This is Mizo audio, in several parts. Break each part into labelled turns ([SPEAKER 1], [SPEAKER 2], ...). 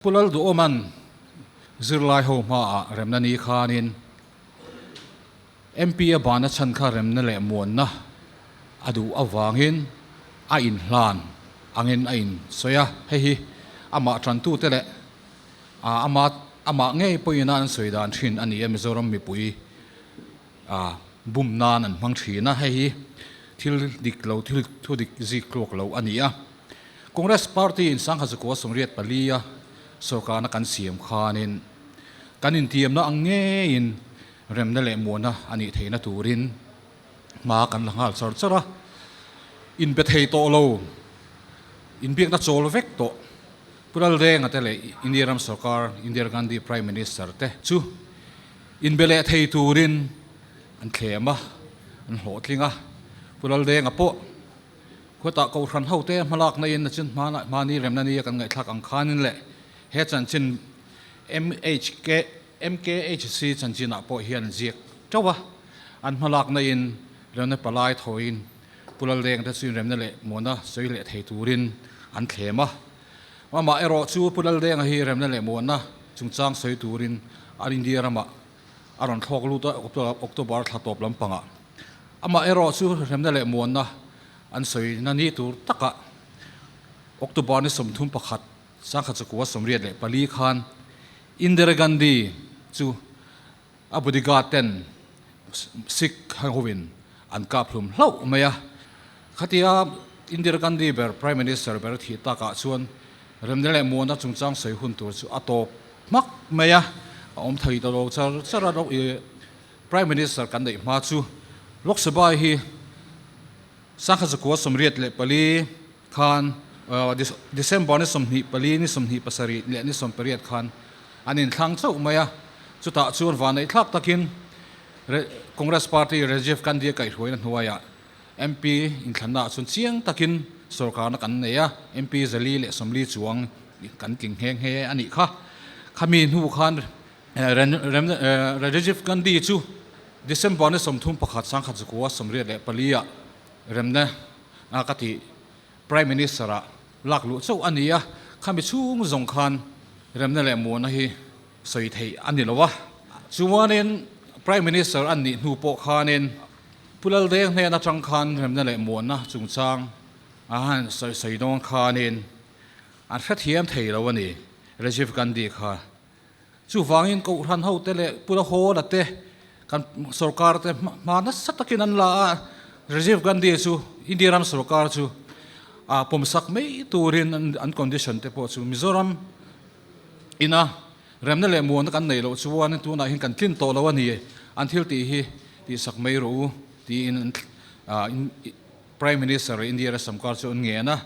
[SPEAKER 1] Pu Lalduhawma'n zirlai ho hmaah remna ni khanin MP a bana chhan kha remna leh muanna a duh avangin a inhlan angin a insawi a, hei hi amah tantute leh ama amah ngei pawhin a an sawi dan thin a ni a, Mizoram mipui bum nan an hmang thin a, hei hi thil dik lo thil thu dik zik tluak lo a ni a. Congress Party in Sangha 84 a sorkarna kan siam khanin kan intiamna ang ngeiin remna leh muana a nih theihna turin hma kan la nghal char char a, inbe thei tawh lo, inbiakna chawl vek tawh Pu Laldenga te leh India ram sorkar Indira Gandhi Prime Minister te chu inbe leh thei turin an thlem a, an hlawhtling a, Pu Laldenga pawh Khawtah Kohhran hote hmalakna in a chin hmani remna nia kan ngaihthlak ang khanin leh he chanchin MHK MKHC chanchinah pawh hian an ziak teuh a, an hmalakna in remna palai thawiin Pu Lalreng te chu inremna leh muana sawi leh thei turin an thlem a. Amah erawh chu Pu Lalrenga hi remna leh muana chungchang sawi turin an India ramah a rawn thlawk lut a, October thla tawp lampangah. Amah erawh chu hremna leh muanna an sawi na ni tur takah October ni 31, 1984 khan Indira Gandhi chu a bodyguard ten Sikh hovin an kap hlum hlauh mai a. Khatia Indira Gandhi ber Prime Minister ber thih takah chuan remna leh muanna chungchang sawi hun tur chu a tawp hmak mai a, a awm thei ta lo char char a. Prime Minister kan neih hma chu Lok Sabha hi 1984 khan December ni 24, ni 27 leh ni 18 khan an inthlang chauh mai a. Chutah chuan vanneih thlak takin Congress Party Rajiv Gandhi a kaihhruaina hnuaiah MP inthlannaah chuan chiang takin sorkarna kan nei a, MP 140 chuang kan tling nghe nghe a nih kha. Khami hnu khan Rajiv Gandhi chu December ni 31, 1984 ah remna ka tih Prime Minister ah lak luh chauh a ni a, khami chhung zawng khan remna leh muana hi sawi theih a ni lo a. Chuanin Prime Minister an nih hnu pawh khanin Pu Laldeng hnen atang khan remna leh muana chungchang a han sawi dawn khanin an hrethiam thei lo a ni, Rajiv Gandhi kha. Chuvangin Kohhran hote leh Pu Lahawla te kan sorkar te hma nasa takin an la a, Rajiv Gandhi chu India ram sorkar chu a pawmsak mai turin an condition te pawh chu Mizoram ina remna leh muanna kan neih loh chuan tunah hian kan tlin tawh lo a ni, an thil tih hi tihsak mai rawh u tiin Prime Minister India Rasamkar chu an ngen a.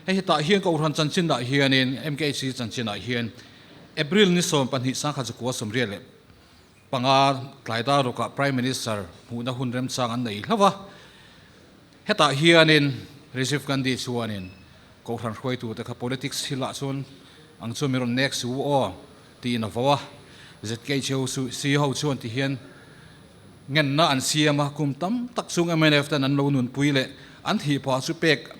[SPEAKER 1] Hei hetah hian Kohhran chanchinah hianin MKC chanchinah hian April ni 12 1985 tlai dar rukah Prime Minister hmuhna hun remchang an nei hlauh a. Hetah hianin Rajiv Gandhi chuanin Kohhran hruaitute kha politics thilah chuan ang chuan min rawn nek su aw tiin a vo a. ZKHOC ho chuan tihian ngenna an siam a, kum tam tak chung mnf ten an lo nunpui leh an thih pah chu pek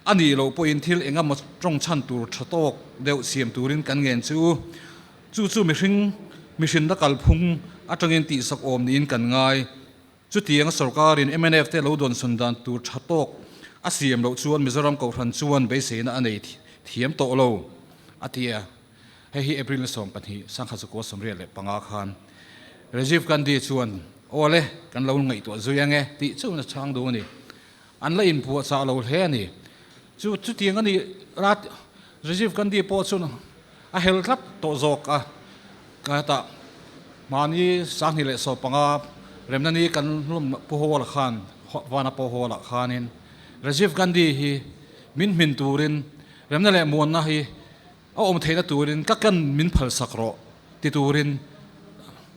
[SPEAKER 1] a nih loh pawhin thil eng emaw tawng chhan tur tha tawk deuh siam turin kan ngen chu u. Chu chu mihring mihrinna kalphung atangin tihsak awm niin kan ngai. Chutiang sorkarin mnf te lo dawnsawn dan tur tha tawk a siam loh chuan Mizoram Kohhran chuan beiseina a nei thiam tawh lo, a ti a. Hei hi April 12, 1985 khan Rajiv Gandhi chuan, Aw le, kan lo ngaihtuah zui ange tih chuan a chhang duh a ni. An la inpuahchah lo hle a ni. Chu chutiang a nih rat Rajiv Gandhi pawh chuan a hel tlat tawh zawk a. Ka hetah mahni 2015 remna ni kan hlawm Pu Hawla khan, Vana Pu Hawla khanin Rajiv Gandhi hi min hmin turin remna leh muanna hi A awm theihna turin ka kan min phalsak rawh ti turin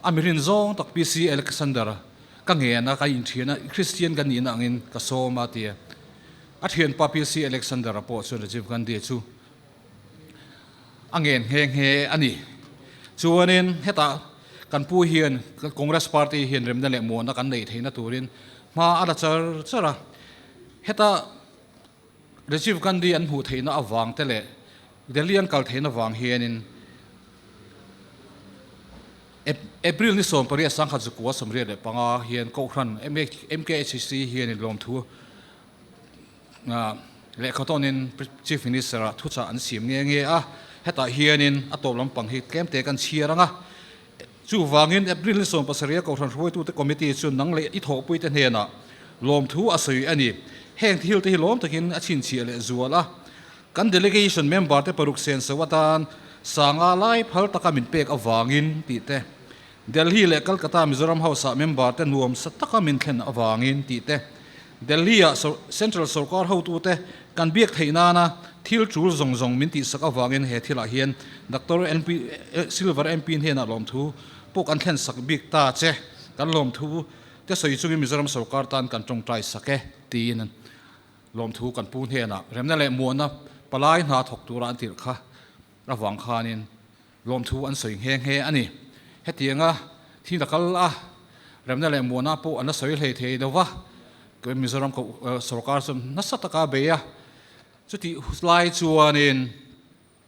[SPEAKER 1] a mirin zawng tak PC Alexander ka ngen a, ka inthian a, Christian ka nihna angin ka sawm a ti a. A thianpa PC Alexander a pawh chuan Rajiv Gandhi chu a ngen nghe nghe a ni. Chuanin hetah kan pu hian Congress party hian remna leh muanna kan neih theihna turin hma a la char char a. Heta Rajiv Gandhi an hmuh theihna avang te leh Delhi an kal theihna vang hianin April ni 18 1975 hian Kohhran MKHC hianin lawmthu lehkhatawnin Chief Minister-ah thuchah an siam nghe nghe a, hetah hianin a tawp lampang hi tlemte kan chhiar ang a. Chuvangin April ni 17 a Kohhran hruaitute Committee chu nang leh i thawhpuite hnenah lawmthu a sawi a ni. Heng thilte hi lawm takin a chhinchhiah leh zual a. Kan delegation member te paruk senso atan sanga lai phal taka min pek avangin tih te, Delhi leh Calcutta Mizoram House ah member te nuam sa taka min thlen avangin tih te, Delhi ah Central sorkar hotute kan biak theih nana thil tul zawng zawng min tihsak avangin he thilah hian Doctor NP Silver MP hnenah lawmthu pawh kan thlen sak bik ta che, kan lawmthu te sawi chungin Mizoram sorkar tan kan tawngtai sak e tiin Lawmthu kan pu hnenah remna leh muahna palai hna thawk tura an tirh kha avang khanin lawmthu an sawi nghe nghe a ni. Hetianga thil a kal a, remna leh muahna pawh an la sawi hlei thei lo va, Mizoram sorkar chu nasa taka bei a, chutih lai chuanin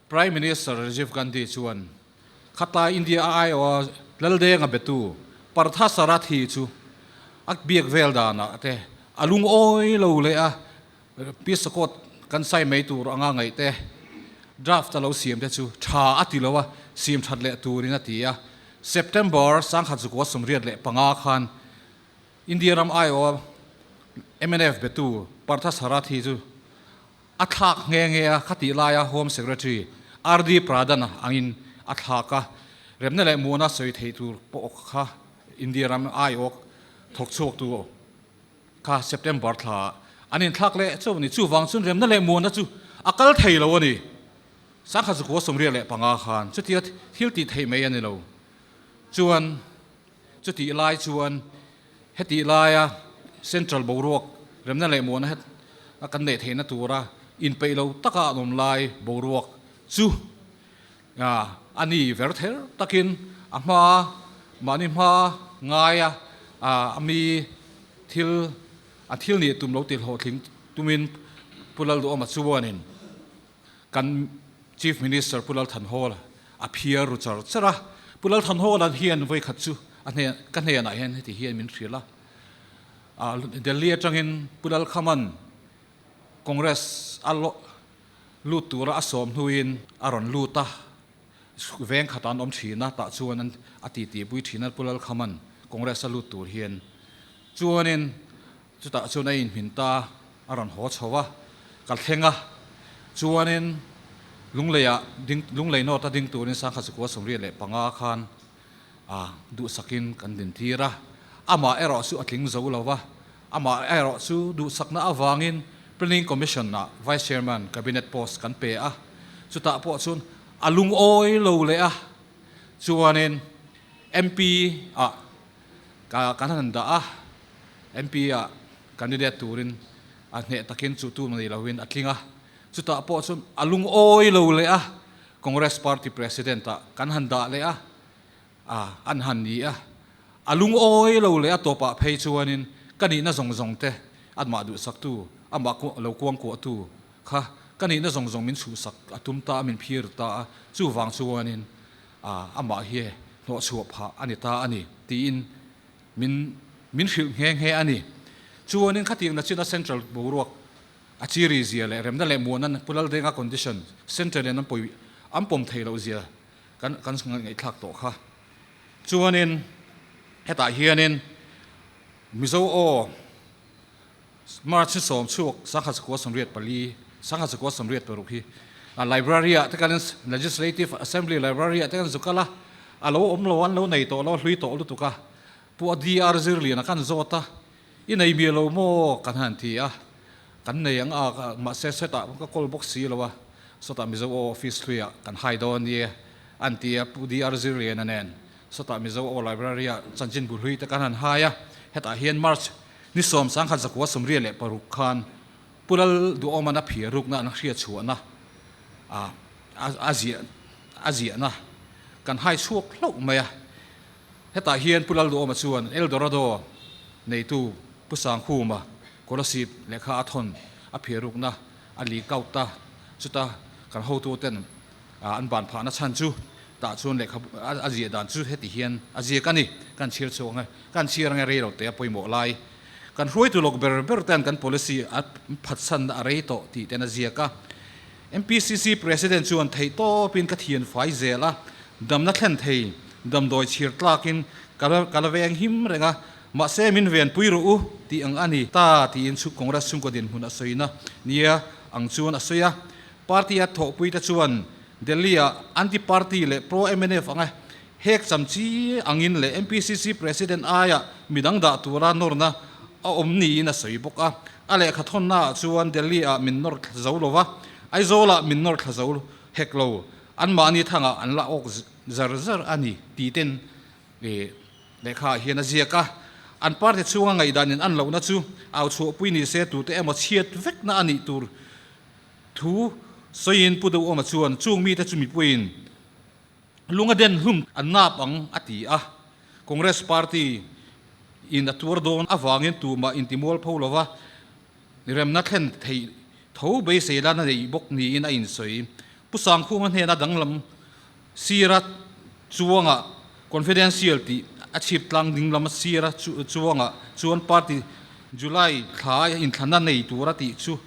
[SPEAKER 1] Prime Minister Rajiv Gandhi chuan khatlai India a aiawha Laldenga betu Partha Sarathi chu a biak vel danah te a lungawi lo leh a, Peace Accord kan sign mai tur anga ngaih te draft a lo siam te chu tha a ti lo a, siam that leh turin a ti a. September 1985 khan India ram aiawha mnf betu Partha Sarathi chu A thlak nghe nghe a, khatih laia Home Secretary RD Pradhan angin a thlak a, remna leh muana sawi theih tur pawh kha India ram aiawk thawk chhuak tu kha September thla an inthlak leh chauh a ni. Chuvang chuan remna leh muana chu a kal thei lo a ni. 1975 khan chutia thil tih theih mai a ni lo. Chuan chutih lai chuan Hetih laia Central boruak remna leh muahna het a kan neih theihna tura inpeih lo taka an awm lai boruak chu a ni ver ther takin a hma mahni hma ngaia a mi thil a thil nih tum lo tih hlawhtling tumin Pu Lalduhawma chuanin Kan Chief Minister Pu Lal Thanhawla a phiar ru char char a, Pu Lal Thanhawla hian vawikhat chu a hnen ka hnenah hian heti hian min hrilh a, ah Delhi atangin Pu Lal Khaman Congress a lut tura a sawm hnuin a rawn lut a, veng khatah an awm thin a, tah chuan an a titi pui thin a Pu Lal Khaman Congress a lut tur hian chuanin Chutah chuan a inhmin ta a rawn haw chho a, ka thleng a, chuanin Lungleiah ding Lunglei North a ding turin 1975 khan a duhsakin kan din tir a, amah erawh chu a tling zo lo va, amah erawh chu duhsakna avangin Planning Commission ah Vice Chairman Cabinet post kan pe a, chutah pawh chuan a lungawi lo leh a, chuanin MP ah ka kan han dah a, MP ah candidate turin a hneh takin chu tu nei loin a tling a, chutah pawh chuan a lungawi lo leh a, Congress party president ah kan han dah leh a, a an han ni a, a lungawi lo leh a tawpah phei chuanin ka nihna zawng zawng te amah duhsaktu, amah lo kuangkuahtu kha ka nihna zawng zawng min chhuhsak a tum ta a, min phir ta a, chuvang chuanin amah hi hnawhchhuah phah a ni ta a ni tiin min min hrilh nghe nghe a ni. Chuanin khatiang nachina Central boruak a chiri zia leh remna leh muahna Pu Laldenga condition Central in an pawi an pawm thei loh zia kan kan ngaihthlak tawh kha. Chuanin hetah hianin Mizo aw March sawm chhuak 1984, 1986 hi a library ah te kan Legislative Assembly library ah te kan zu kal a, a lo awm lo an lo nei tawh lo a hlui tawh lutuk a, Pu a DR Zirliana kan zawt a, i nei miah lo maw kan han ti a, kan nei ang a mahse sawtah ka call bawk si lo a, sawtah Mizo Aw office hluiah kan hai dawn nia an ti a, Pu DR Zirliana nen sawtah Mizo Aw library ah chanchinbu hlui te kan han hai a, hetah hian March Ni 1996 khan Pu Lal Duhawman a phiar rukna an hriat chhuahna a a ziah a ziahna kan hai chhuak hlauh mai a. Hetah hian Pu Lal Duhawma chuan El Dorado neitu Pu Sangkhuma Kolasib lehkha a thawn a phiar rukna a leak out ta. Chuta kan hotuten an ban phahna chhan chu. Tah chuan lehkha a ziah dan chu heti hian a ziak a ni. Kan chhiar chhuak ang e. Kan chhiar ang e rei lo te a pawimawh lai. Kan hruaitu lawk ber ber ten kan policy a phatsanna a rei tawh tih ten a ziak a. MPCC President chuan theih tawpin ka thian fai zel a, damna thlen thei damdawi chhir tlakin ka la veng him reng a, mahse min venpui rawh u tih ang a ni ta tiin Congress chhungkaw dinhmun a sawina nia ang chuan a sawi a. Party a thawhpuite chuan Delhi-ah anti-party leh pro-MNF anga hek cham chi angin leh MPCC President aia midang dah tura nawrna a awm niin a sawi bawk a. A lehkha thawnnaah chuan Delhi-ah min nawr thla zo lo va, Aizawl-ah min nawr thla zo hek lo, anmahni thangah an la awk zar zar a ni tih ten lehkhaah hian a ziak a. An party chhunga ngaihdan in an lohna chu au chhuahpui ni se tute emaw chhiat vekna a nih tur Thu sawiin Pu Duhawma chuan chung mite chu mipuiin lung a den hlum an nap ang a ti a, Congress party in a tuar dawn avangin tumah intimualpho lova remna thlen theih tho beisei la na neih bawk niin a insawi. Pu Sangkhunga hnena danglam sira chuangah confidential tih a chhip tlang dinglam sira chuangah chuan party July thla inthlanna nei tura tih chu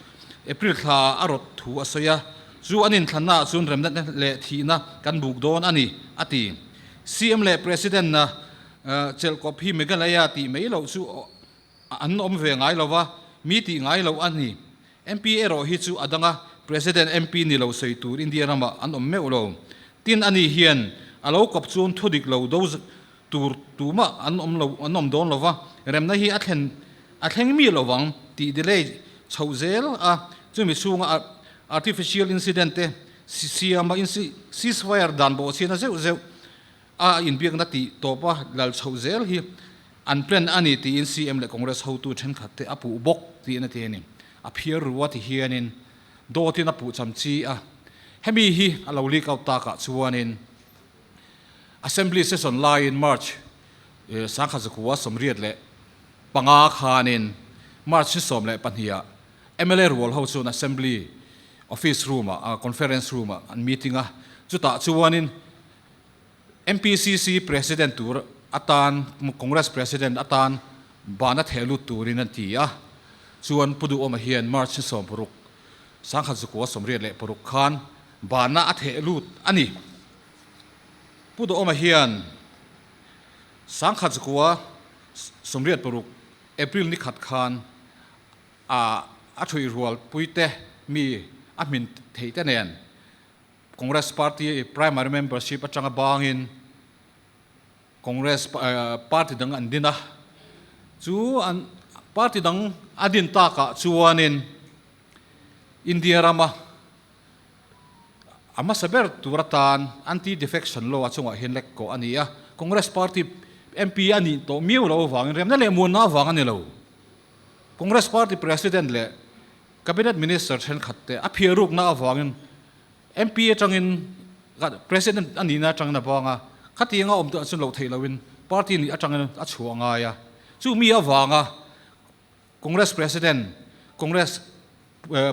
[SPEAKER 1] April thla a rawt thu a sawi a, chu an inthlanna ah chuan remna leh thihna kan buk dawn a ni, a ti. CM leh President na chelhkawp hi Meghalaya tih mai loh chu An awm ve ngai lo va, mi tih ngai loh a ni. MP erawh hi chu a dang a, President MP ni lo sawi tur India ramah an awm meuh lo. Tin a ni hian a lo kawp chuan thu dik lo do tur tumah an awm lo an awm dawn lo va, remna hi a thlen a thleng mi lo vang tih delay chhoh zel a, chumi chhunga artificial incident te siama ceasefire dan bawhchhiatna zeuh zeuh A inbiakna tih tawpa lal chhoh zel hi an plan a ni tiin CM leh Congress hotu thenkhat te a puh bawk tiin a ti a ni. A phiar ru a ti hianin dawtin a puh cham chi a. Hemi hi a lo leak out takah chuanin Assembly session laiin March 1985 khanin March ni 12 ah mla rual ho chuan Assembly office room ah conference room ah an meeting a, chutah chuanin MPCC President tur atan, Congress President atan bana theh lut turin an ti a, chuan Pu Duhawma hian March ni 16, 1986 khan bana a theh lut a ni. Pu Duhawma hian 1986 April ni khat khan a a thuihrual puite mi a hmin theih te nen Congress Party primary membership atanga bangin Congress party dang an din a, chu an party dang a din takah chuanin India rama a hmasa ber tur atan anti-defection law a chungah hian lek kawh a ni a, Congress Party MP a nih tawh miau loh avangin remna leh muanna avang a ni lo. Congress Party President leh Cabinet Minister thenkhat te a phiah rukna avangin MP atangin President a nihna atangin a bang a, khatianga awm tawh chuan loh theih lohin party nih atangin a chhuah ngai a. Chu mi avanga Congress President, Congress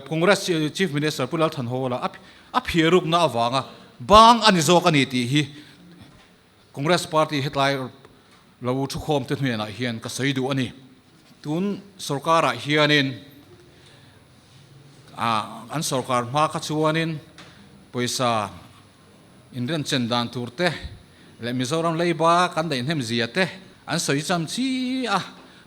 [SPEAKER 1] Congress Chief Minister Pu Lal Thanhawla a phiah rukna avanga bang a ni zawk a ni tih hi Congress Party hetlai lo thukhawm te hnenah hian ka sawi duh a ni. Tun sorkarah hianin an sorkar hma kha chuanin pawisa inrenchen dan tur te leh Mizoram leiba kan daih hnem zia te an sawi cham chi a.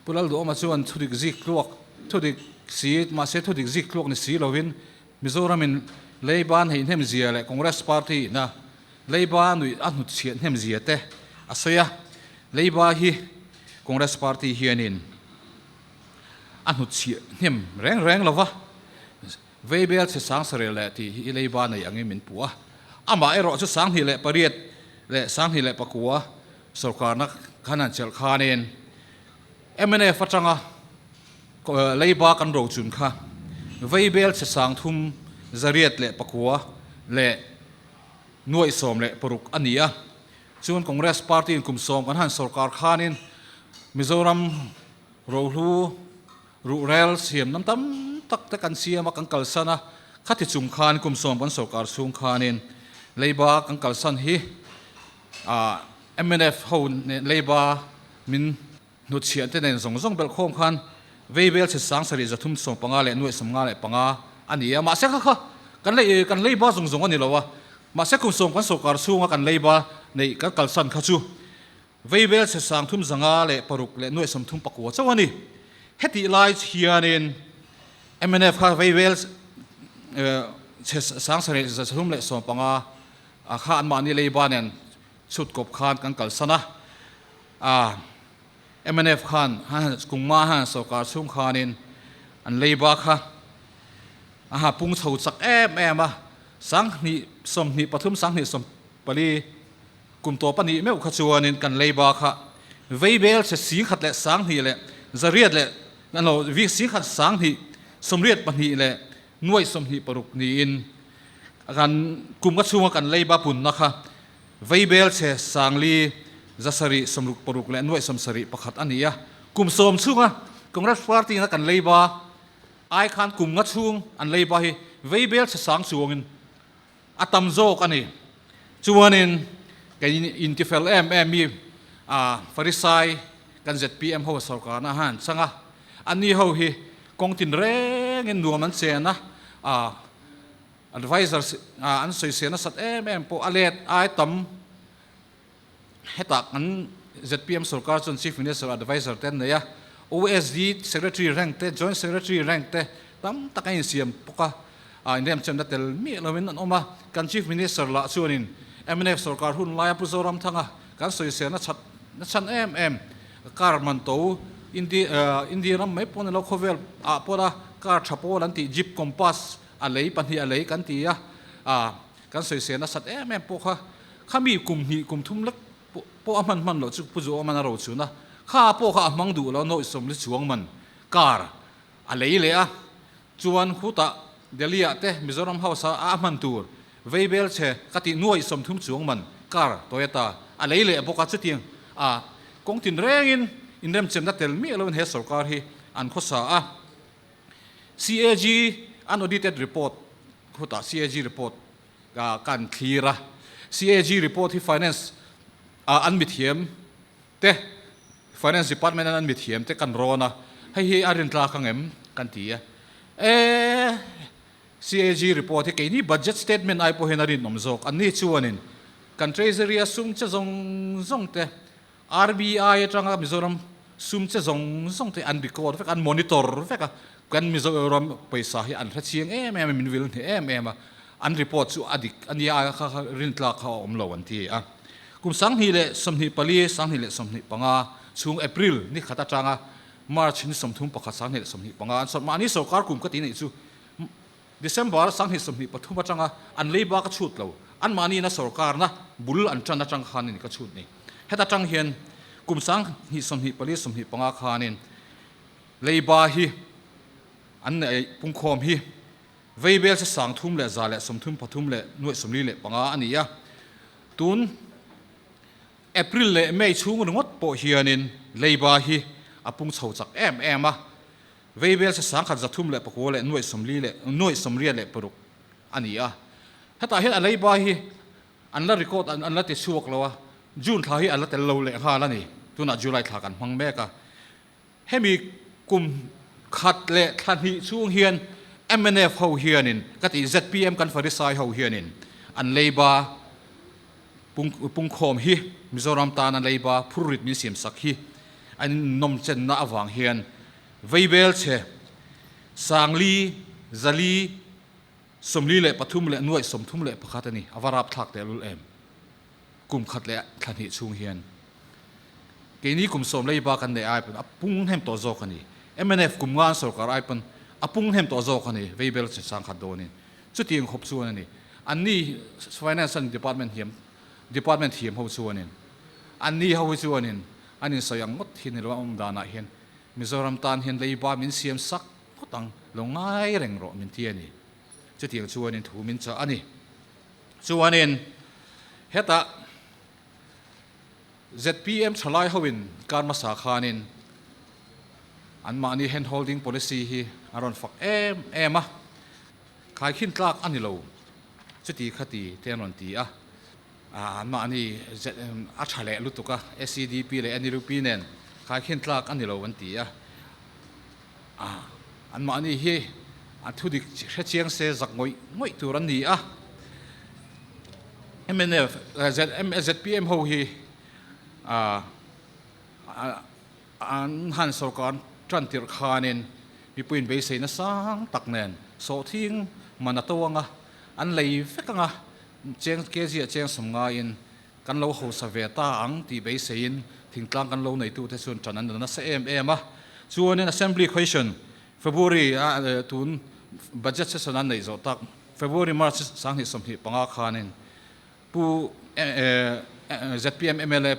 [SPEAKER 1] Pu Lalduhawma chuan thudik zik tluak, thudik si mahse thudik zik tluak ni si lovin Mizoramin leiba an heih hnem zia leh Congress Party ina Leiba nuih a hnutchhiah hnem zia te a sawi a, Leiba hi Congress Party hianin a hnutchhiah hnem reng reng lo va, Veibel chhe Sangsarel leh tih hi Leiba nei angin min puh a, amah erawh chu 2008 leh 2009 sorkarna khan han chelh khanin mnf atanga Leiba kan rochun kha Veibel chhe 3809 leh 16,000 a ni a. Chuan Congress Party in kum sawm kan han sorkar khanin Mizoram rohlu ruhrel siam nam tam tak te kan siam a, kan kalsan a. Khati chung khan kum sawm kan sorkar chhung khanin leiba kan kalsan hi. Mnf ho nen leiba min hnutchhiah te nen zawng zawng belh khawm khan veibel chhe 7350 leh 95 a ni a. Mahse kha kha kan lei kan leiba zawng zawng a ni lo a, mahse kum sawm kan sawrkar chhunga kan leiba neih kan kalsan kha chu veibel chhe 3506 leh 39 chauh a ni. Hetih lai hianin mnf kha veibel chhe 7315 a kha anmahni leiba nen chhut kawp khan kan kalsan a, a mnf khan Kungma han sawrkar chhung khanin an leiba kha a ha pung chho chak em em a, 2023 2024 kum tawp a nih meuh kha chuanin kan leiba kha veibel chhe 10,000 leh 200 leh zariat leh lo 10,000 282 leh 26 niin kan kum ka chhunga kan leiba punna kha veibel chhe 4,000 766 leh 71 a ni a. Kum sawm chhunga Congress Party na kan leiba ai khan kum nga chhung an leiba hi veibel chhe sang chuangin a tam zawk a ni. Chuanin kei intifel em em mi a Farisai kan ZPM ho sawrkarna han changa anni ho hi kawng tin rengin nuam an chen a, a advisor an sawisel nasat em em pawh a let ai tam hetah kan ZPM sawrkar chuan Chief Minister advisor te an nei a, OSD Secretary rank te, Joint Secretary rank te tam tak a insiam bawk a, a inremchenna tel miah loin an awm a, kan Chief Minister lah chuanin mnf sawrkar hun laia Pu Zoramthanga kan sawiselna that na chhan em em car man to India ram mai pawh ni lo khawvel ah pawh a car tha pawl an tih Jeep Compass a lei pahnih a lei kan ti a, kan sawisel nasat em em pawh kha khami kum hnih kum thum lek pawh a hman hman loh chu Pu Zuawman a ro chhun a, kha pawh kha a hmang duh lo nawih sawmli chuang man car a lei leh a, chuan khutah Delhi ah te Mizoram House ah a hman tur veibel chhe ka tih nuaih 30 chuang man car Toyota a lei leh bawk a, chutiang a kawng tin rengin inremchemna tel miah loin he sorkar hi an khawsa a. CAG unaudited report khutah CAG report kan thlir a, CAG report hi finance an mithiam te finance department an mithiam te kan rawn a, hei hi a rintlak ang em kan ti a, e CAG report hi keini budget statement ai pawh hian a rinawm zawk, anni chuanin kan treasury a sum che zawng zawng te RBI atanga Mizoram sum che zawng zawng te an record vek a, an monitor vek a, kan Mizoram pawisa hi an hrechiang em em a, min vil hneh em em a, an report chu a dik a nia a kha kha rintlak kha a awm lo an ti a. Kum 2024, 2025 chhung April ni khat atanga March ni 31 2025 an sawrh mahni sorkar kum ka tih neih chu December 2023 atanga an leiba ka chhut lo, anmahniina sorkarna bul an tan atang khanin ka chhut ni. Heta tang hian kum 2024, 25 khanin leiba hi an neih pungkhawm hi veibel se 300 leh 133 leh 45 a ni a. Tun April leh May chhung ringawt pawh hianin leiba hi a pung chho chak em em a. Veibel se 1309 leh 40 leh 86 a ni a. Hetah hian a leiba hi an la record an la ti chhuak lo a, June thla hi an la tel lo leh nghal a ni. Tunah July thla kan hmang mek a. Hemi kum khat leh thla hnih chhung hian mnf ho hianin, ka tih zpm kan Farisai ho hianin an leiba pungkhawm hi Mizoram tana leiba phurrit min siamsak hi an nawmchenna avang hian Veibel chhe 4,000 443 leh 31 a ni. A va rap thlak tehlul em? Kum khat leh thla hnih chhung hian keini kum sawm leiba kan neih ai pawn a pung hnem tawh zawk a ni. Mnf kum nga an sorkar ai pawn a pung hnem tawh zawk a ni. Veibel chhe 100 dawnin chutiang khawp chuan a ni. Anni Finance and Department hiam Department thiam ho chuanin anni ho hi chuanin an insawi ang ngawt hi ni lo a awm danah hian Mizoram tan hian leiba min siam sak ngawt ang, lo ngai reng rawh min ti a ni. Chutiang chuanin thu min chah a ni. Chuanin hetah zpm thalai hoin kar hmasa khanin anmahni hand holding policy hi a rawn fak em em a, khaikhin tlak a ni lo, chuti khati te an rawn ti a. Anmahni a tha leh lutuk a, SEDP leh NLUP nen khaikhin tlak a ni lo an ti a. Anmahni hi an thudik hrechiang se zak ngawih ngawih tur an ni a. Mnf, ZPM ho hi an han sorkar tan tirh khanin mipuiin beiseina sang tak nen sawhthing man a to anga an lei vek anga Cheng kg ah cheng sawm ngaiin kan lo hausa ve ta ang tih beiseiin thingtlang kan lo neitute chuan ṭan an la nasa em em a. Chuanin Assembly Question February a tun Budget Session an neih zawh tak February March 2025 khanin Pu zpm mla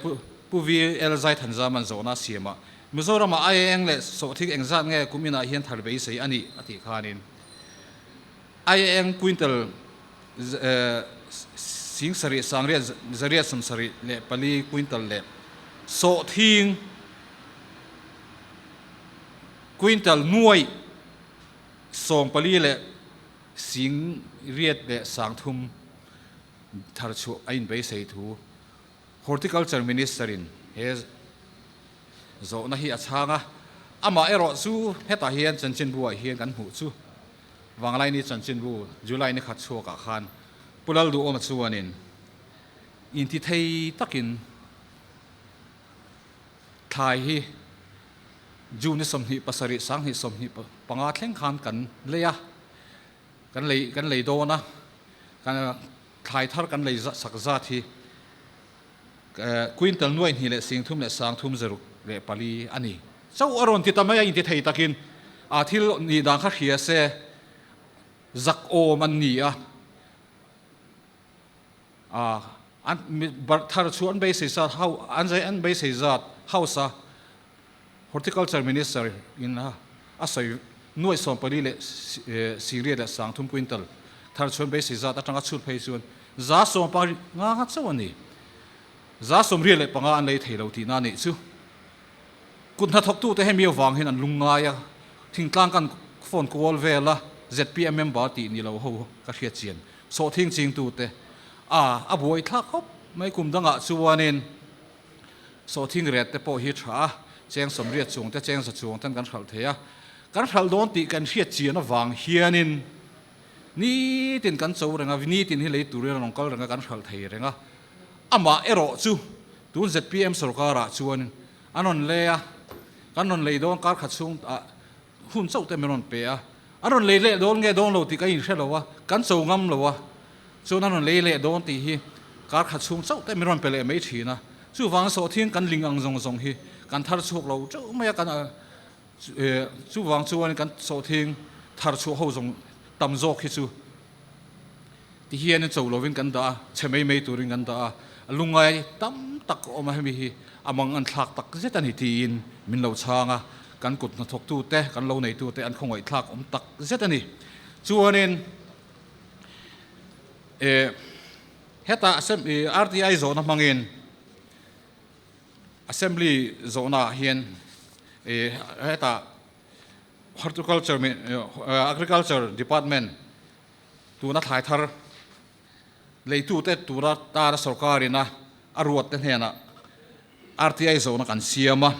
[SPEAKER 1] Pu VL Zaithanzaman zawhna a siam a, Mizoramah IAng leh sawhthing engzat nge kum inah hian thar beisei a nih a tih khanin IAng quintal 70 sangriat zariat 74 quintal leh sawhthing quintal nuaih 14 leh sing riat leh 3000 thar chhuah a inbeisei thu Horticulture Minister in he zawhna hi a chhang a, amah erawh chu hetah hian chanchinbu ah hian kan hmuh chu Vanglaini chanchinbu July ni khat chhuakah khan Pu Lalduhawma chuanin intithei takin thlai hi June ni 27 2025 thleng khan kan lei a, kan lei kan lei dawn a, kan thlai thar kan lei sak zat hi quintal nuaihnih leh 30 leh 364 a ni. Chauh a rawn ti ta mai a, intithei takin a thil nih dan kha hria se zak awm an ni a, an thar chu an beisei zat ho an zai an beisei zat house a Horticulture Minister in a sawi nuaih 14 leh 80 leh 30 quintal thar chu an beisei zat atanga chhut phei chuan 15 chauh a ni. 85 an lei thei lo tihna a nih chu. Kut hnathawktute hemi avang hian an lung ngai a, thingtlang kan phone kual vel a, zpm member tih ni lo ho ka hriat chian sawhthing chingtute a a buai thlak khawp mai. Kum dangah chuanin sawhthing ret te pawh hi tha a, cheng 80 chung te cheng 100 chuang ten kan hralh thei a, kan hralh dawn tih kan hriat chian avang hianin nitin kan cho reng a, nitin hi lei turin a rawn kal reng a, kan hralh thei reng a. Amah erawh chu tun zpm sorkarah chuan an rawn lei a, kan rawn lei dawn kar khat chhung ah hun chauh te min rawn pe a, an rawn lei leh dawn nge dawn lo tih ka inhre lo a, kan cho ngam lo a, chuan an rawn lei leh dawn tih hi kar khat chhung chauh te min rawn pe leh mai thin a, chuvang sawhthing kan ling ang zawng zawng hi kan thar chhuak lo teuh mai a, kan chuvang chuan kan sawhthing thar chhuah ho zawng tam zawk hi chu Ti hian in cho lovin kan dah a, chhe mai mai turin kan dah a, a lungngai tam tak a awm a, hemi hi a mang an thlak tak zet a ni tiin min lo chhang a, kan kut hnathawktute, kan lo neitute an khawngaihthlak awm tak zet a ni. Chuanin eh hetah RTI zawhna hmangin Assembly zawhnaah hian eh hetah Horticulture Agriculture Department Tuna thlai thar leitute tura tara sorkarin a a ruatte hnenah RTI zawhna kan siam a.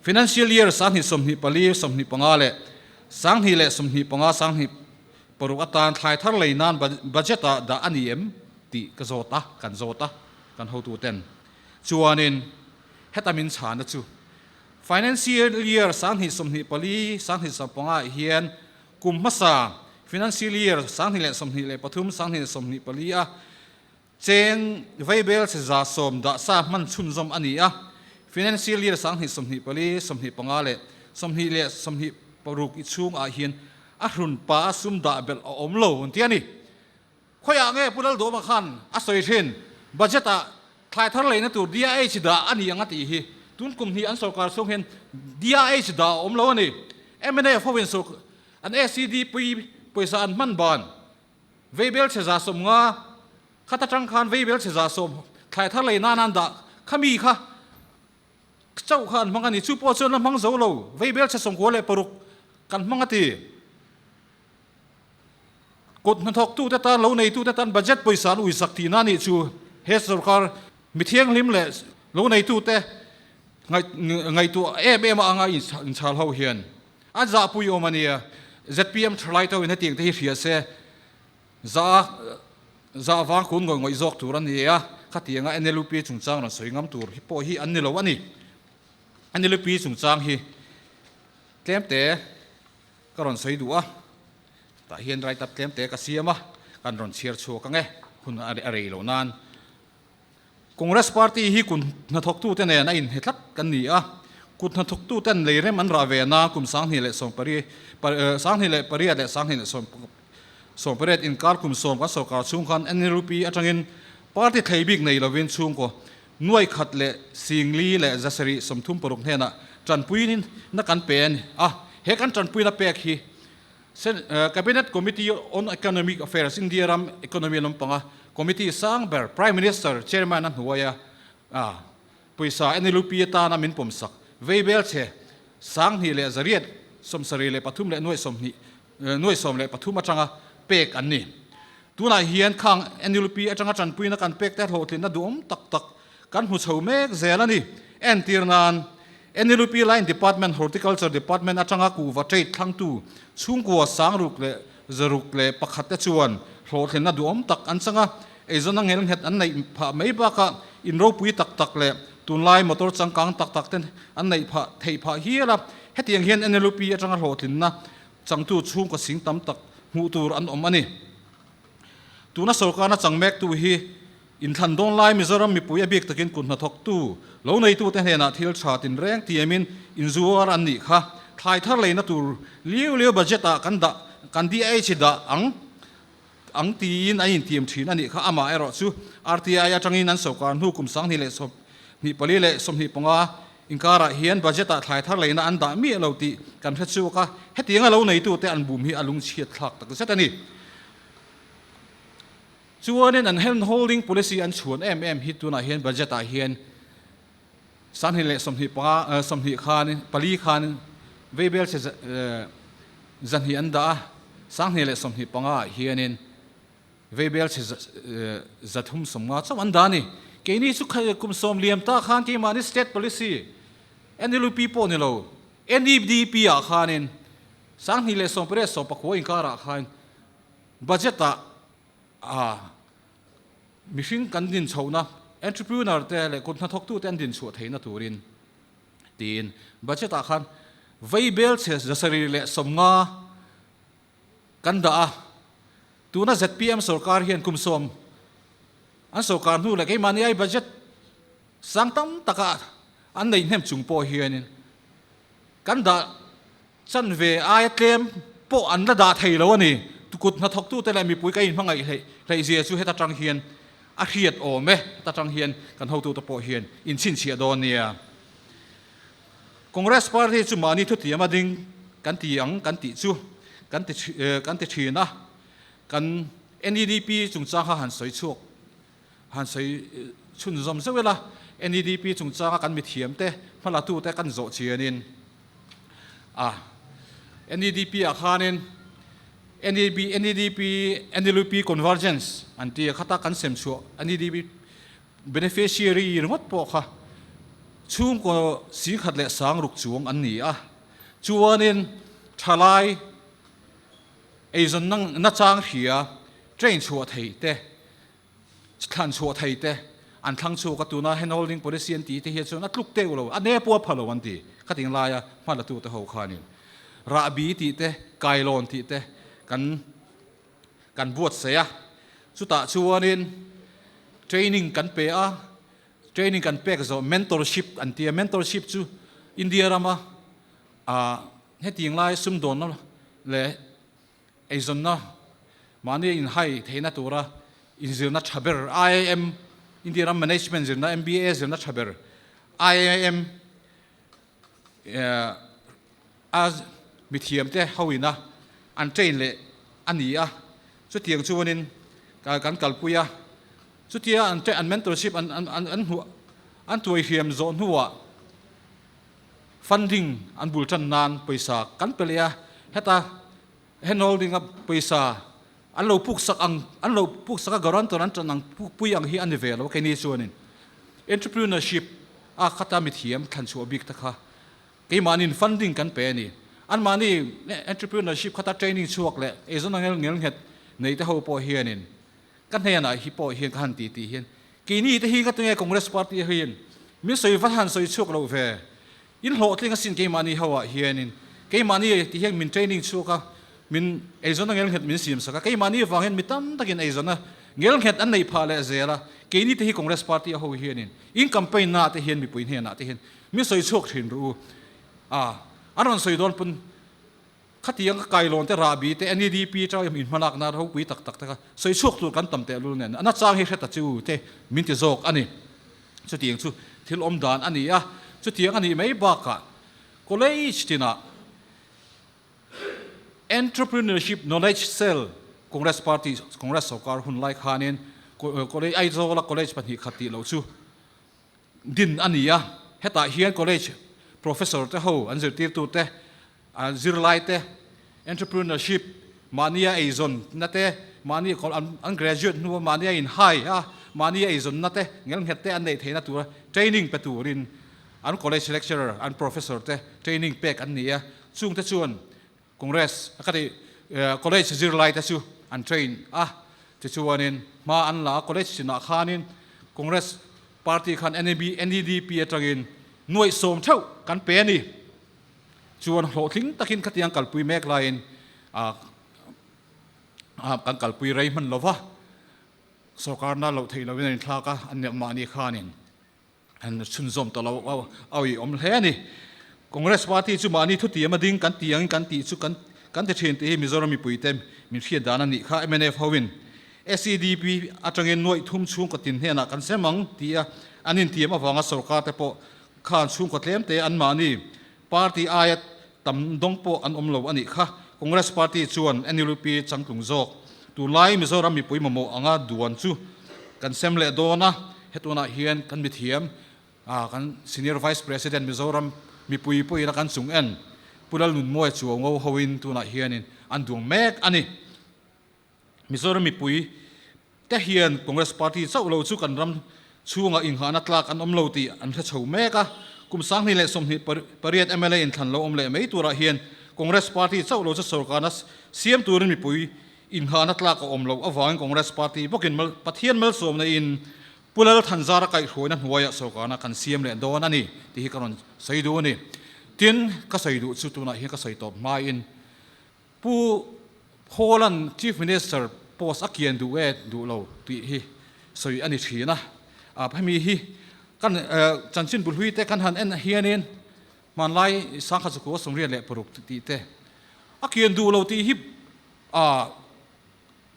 [SPEAKER 1] Financial Year 2024, 25 leh 2025, 26 atan thlai thar lei nan budget-ah dah a ni em tih ka zawt a, kan zawt a kan hotuten. Chuanin heta min chhana chu Financial Year 2024, 2025 hian Kum hmasa, Financial Year 2023, 2024 a cheng vaibel che 110 dah sa hman chhunzawm a ni a. Financial Year 2024, 25 leh 20 leh 26 i chhungah hian a hrun pa a sum dah belh a awm lo an ti a ni. Khawiah nge Pu Laldawma khan a sawi thin? Budget ah thlai thar leina tur DIH dah a ni ang a tih hi tun kum hnih an sorkar chhung hian DIH dah a awm lo a ni. Mnf ho in an ACD pui pawisa an hman ban veibel chhe 150 khat atang khan veibel chhe 110 thlai thar lei nan an dah kha mi kha chauh kha an hmang a ni. Chu pawh chuan la hmang zo lo veibel chhe 96 kan hmang a ti. Kut hnathawktute tan, lo neitute tan budget pawisa an uisak tihna a nih chu. He sorkar mi thianghlim leh lo neitute ngaihtuah em em a anga inchhal ho hian an zahpui awm a nia. Zpm thalai to in hetiang te hi hria se za za vang kun ngawih ngawih zawk tur a ni a, khatianga NLUP chungchang rawn sawi ngam tur hi pawh hi an ni lo a ni. NLUP chungchang hi tlemte ka rawn sawi duh a, tah hian write up tlemte ka siam a, kan rawn chhiar chhuak ang e, hun a rei loh nan. Congress Party hi kut hnathawktute nen a inhne tlat kan ni a, kut hnathawktuten leirem an rah ve na kum 2028 leh 2018 inkar kum sawm kan sorkar chhung khan NLUP atangin party thlei bik nei lovin chhungkaw nuai khat leh singli leh zasarih 36 hnenah tanpuina kan pe a ni a, he kan tanpuina pek hi Cabinet Committee on Economic Affairs, India ram economy lampanga committee sang ber Prime Minister chairman a hnuaia pawisa NLUP atana min pawmsak veibel chhe 2173 leh nuai sawmhnih nuai sawm leh pathum atanga pek an ni. Tunah hian khang NLUP atanga tanpuina kan pek te hlawhtlinna duhawm tak tak Kan hmu chho mek zel a ni. Entir nan, NLUP Line Department Horticulture Department atanga kuhva trade thlangtu chhungkua sangruk leh zaruk leh pakhat te chuan hlawhthlenna duhawm tak an chang a, eizawnna ngelnghet an neih phah mai bakah in ropui tak tak leh tunlai motor changkang tak tak te an neih phah theih phah hial a. Hetiang hian NLUP atanga hlawhtlinna changtu chhungkaw sing tam tak hmuh tur an awm a ni. Tuna sorkarna chang mektu hi Inthlan dawn lai Mizoram mipui a bik takin kut hnathawktu, lo neitute hnenah thil tha tinreng tiamin inzuar an nih kha. Thlai thar leina tur liu liu budget ah kan dah, kan DH dah ang ang tiin an intiam thin a nih kha. Amah erawh chu RTI atangin an sawrkar hnu kum 2024 leh 25 inkarah hian budget ah thlai thar leina an dah miah lo tih kan hre chhuak a, hetianga lo neitute an bum hi a lungchhiat thlak takzet a ni. Chuanin an hand holding policy an chhuan em em hi tunah hian budget ah hian 2025 sawmhnih khan pali khan veibel che zahnih an dah a, 2025 ah hianin veibel che 350 chauh an dah a ni. Keini chu kum sawm liam ta khan keimahni state policy NLUP pawh ni lo NEDP ah khanin 2018 19 inkarah khan Budget ah a mihring kan din chhohna entrepreneur te leh kut hnathawktu te an din chhuah theihna turin tiin budget ah khan veibel chhe zasarih leh 50 kan dah a, tuna zpm sorkar hian kum sawm an sorkar hnu leh keimahni ai budget sang tam taka an nei hnem chung pawh hianin kan dah Chanve aia tlem pawh an la dah thei lo a ni. Kut hnathawktute leh mipui ka inhmangaih hleih hleihzia chu heta tang hian a hriat awm e. Heta tang hian kan hotute pawh hian inchhinchhiah dawn nia. Congress Party chu mahni thutiam a ding kan ti ang kan tih chu kan ti kan ti thin a. Kan NEDP chungchang kha han sawi chhuak han sawi chhunzawm zeuh ila, NEDP chungchanga kan mithiamte hmalatute kan zawh chianin a NEDP ah khanin NEB NEDP NLUP convergence an ti a, khata kan sem chhuah NEDP beneficiary ringawt pawh kha chhungkaw singkhat leh sangruk chuang an ni a, chuanin thalai eizawn nachang hria train chhuah thei te Thlan chhuah thei te an thlang chhuak a, tuna hand holding policy an tih te hian chuan a tluk teuh lo, a ne pawh a pha lo an ti. Khating laia hma la tute ho khanin rahbi tih te, kailawn tih te kan kan buatsaih a, chutah chuanin training kan pe a, training kan pek zawh mentorship an ti a, mentorship chu India rama ah hetiang lai sumdawnna leh Eizawnna, mahni inhai theihna tura inzirna tha ber IIM, India ram Management zirna, MBA zirna tha ber IIM a mithiamte hoina an train leh a ni a, chutiang chuanin kan kalpui a, chutia an mentorship an hmuh an tuaihriam zawh hnuah Funding an bul tan nan pawisa kan pe leh a, heta hand holding a pawisa An lo puk sak ang, an lo puk sak a guarantor an tan ang puk pui ang hi a ni ve lo keini chuanin entrepreneurship a khata mithiam thlan chhuah bik te kha keimahniin funding kan pe a ni. Anmahni entrepreneurship khata training chhuak leh eizawn angel ngel nghet nei te ho pawh hianin ka hnenah hi pawh hian ka han ti tih hian keini te hi ka tunge Congress party hian min sawi va han sawi chhuak loh ve. In hlawhtling asin keimahni ho ah hianin keimahni ti hian min training chhuak a, min eizawn a ngelnghet min siam sak a, keimahni avang hian mi tam takin eizawn a ngelnghet an neih phah leh zel a, keini te hi Congress party a ho hianin in campaign na ah te hian mipui hnenah te hian min sawi chhuak thin ru u a, an rawn sawi dawn pawn khatiang ka kailawn te rahbi te NEDP tang in hmalak na ropui tak tak te kha sawi chhuak tur kan tam tehlul nen a nachang hi hre ta chu te min ti zawk a ni. Chutiang chu thil awm dan a ni a, chutiang a nih mai bakah college tinah Entrepreneurship Knowledge Cell Congress Party, Congress sawrkar hun lai khanin college Aizawla college pahnih khat tih loh chu din a ni a, hetah hian college professor te ho an zirtirtu te, zirlai te entrepreneurship mahnia eizawnna te, mahni an graduate hnua mahnia inhai a, mahnia eizawnna te ngelnghet te an neih theihna tura training pe turin an college lecturer, an professor te training pek an ni a, chungte chuan Congress ka ti college zirlai te chu an train a, tichuanin hma an la a, college chinah khanin Congress party khan NEDP atangin nuaih sawm theuh kan pe a ni. Chuan hlawhtling takin khatiang kalpui mek laiin kan kalpui rei hman lova, sorkarna loh theih lohin an inthlak a, an mahni khanin an chhunzawm ta lo a awih awm hle a ni. Congress party chu mahni thutiam a ding kan ti angin kan tih chu kan kan ti thin tih hi Mizoram mipuite min hriat dan a nih kha. Mnf hoin SEDP atangin nuaih thum chhungkaw tin hnenah kan sem ang tih a an intiam avanga sorkar te pawh Khan chhungkaw tlem te anmahni party aia tam dawng pawh an awm lo a nih kha. Congress party chuan NLUP changtlung zawk tunlai Mizoram mipui mamawh anga duan chu kan sem leh dawn a, hetunah hian kan mithiam kan Senior Vice President Mizoram mipui pawhin a kan chung en Pu Lalnunmawia Chuaungo hoin tunah hianin an duang mek a ni. Mizoram mipui te hian Congress party chauh lo chu kan ram chhungah inghahna tlak an awm lo tih an hre chho mek a. Kum 2028 mla inthlan lo awm leh mai turah hian Congress party chauh lo chu sorkarna siam turin mipui inghahna tlak a awm loh avangin Congress party bawkin Pathian malsawmna in Pu Lal Thanzara kaihhruaina hnuaiah sorkarna kan siam leh dawn a ni tih hi ka rawn sawi duh a ni. Tin, ka sawi duh chu tunah hian ka sawi tawp hmain Pu Hawla'n Chief Minister post a kian duh e duh lo tih hi sawi a ni thin a. Hemi hi kan chanchin bulhui te kan han en hianin hmanlai sangkhat zakua sawmriat leh paruk tih te a kian duh lo tih hi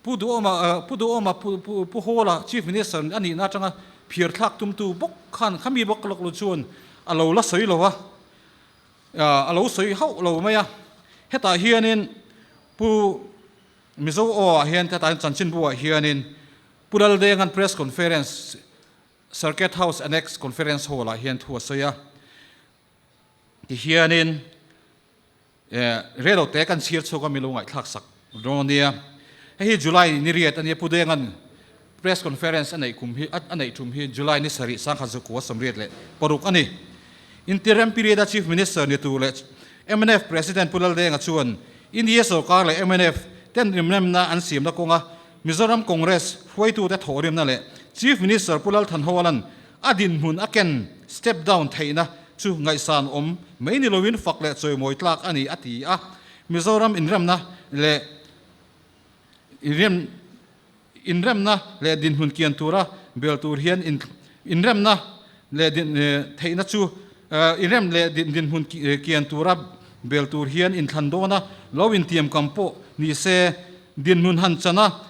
[SPEAKER 1] Pu Duhawma Pu Duhawma Pu Hawla Chief Minister a nihna atanga phiar thlak tumtu bawk khan khami bawk lawk lo chuan a lo la sawi lo a. A lo sawi hauh lo mai a, hetah hianin Pu Mizo aw ah hian hetah hian chanchinbu ah hianin Pu Laldenga'n Press Conference Circuit House Annex Conference Hall ah hian thu a sawi a, tihianin relo te kan chhir chhuak a milo ngaihthlak sak dawn ania. Hei hi July ni riat ania Pu Denga'n Press Conference a neih kum hi a neih tum hi July ni sarih sangkhat zakua 86 a ni. Interim period a Chief Minister ni tur leh mnf President Pu Laldenga chuan India sorkar leh mnf ten rimremna an siamna kawnga Mizoram Congress hruaitute thawhrimna leh Chief Minister Pu Lalthanhawla'n a dinhmun a ken step down theihna chu ngaihsan awm mai ni loin fak leh chawimawi tlak a ni a ti a. Mizoram inremna leh Inremna leh dinhmun kian tura bel tur hian inremna leh theihna chu inrem leh dinhmun kian tura bel tur hian inthlan dawna lo intiamkam pawh ni se dinhmun han chana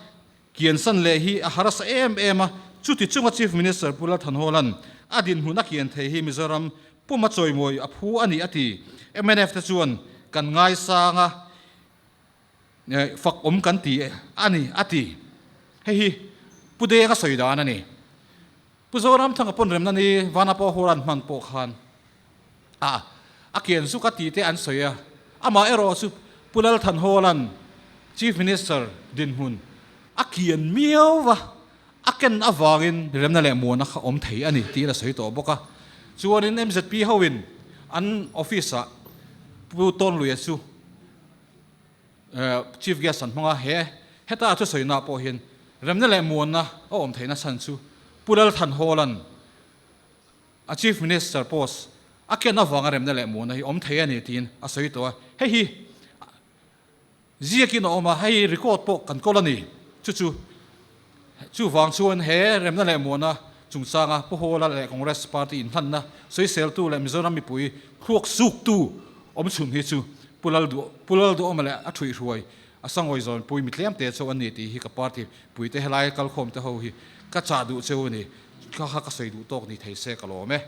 [SPEAKER 1] kiansan leh hi a harsa em em a. Chuti chunga Chief Minister Pu Lalthanhawla'n a dinhmun a kian thei hi Mizoram puma chawimawi a phu a ni a ti. Mnf te chuan kan ngaisang a. Fak awm kan ti a ni a ti. Hei hi Pu Denga sawi dan a ni. Pu Zoramthanga pawn remna ni Vanapa Horan hman pawh khan a a kian zuk a tih te an sawi a. Amah erawh chu Pu Lalthanhawla'n Chief Minister dinhmun. A kian miau va, a ken avangin remna leh muana kha awm thei a ni tiin a sawi tawh bawk a. Chuanin mzp hoin an office-ah Pu Tawnluia chu Chief Guest an hmang a, he heta a thusawiinaah pawh hian remna leh muanna a awm theihna chhan chu Pu Lalthanhawla'n a Chief Minister post a ken avanga remna leh muanna hi awm thei a ni tiin a sawi tawh a. Hei hi Ziakin a awm a, hei record pawh kan kawl a ni. Chu chu chuvang chuan he remna leh muana chungchanga Pu Hawla leh Congress party inhlanna sawiseltu leh Mizoram mipui thluak suktu awm chhun hi chu Pu Lalduh Pu Lalduhawma leh a thuihhruai a sangawi zawnpui mi tlemte chauh an ni tih hi ka party puite helai kalkhawmte ho hi ka chah duh cheu a ni. Kha kha ka sawi duh tawk ni thei se ka lawm e.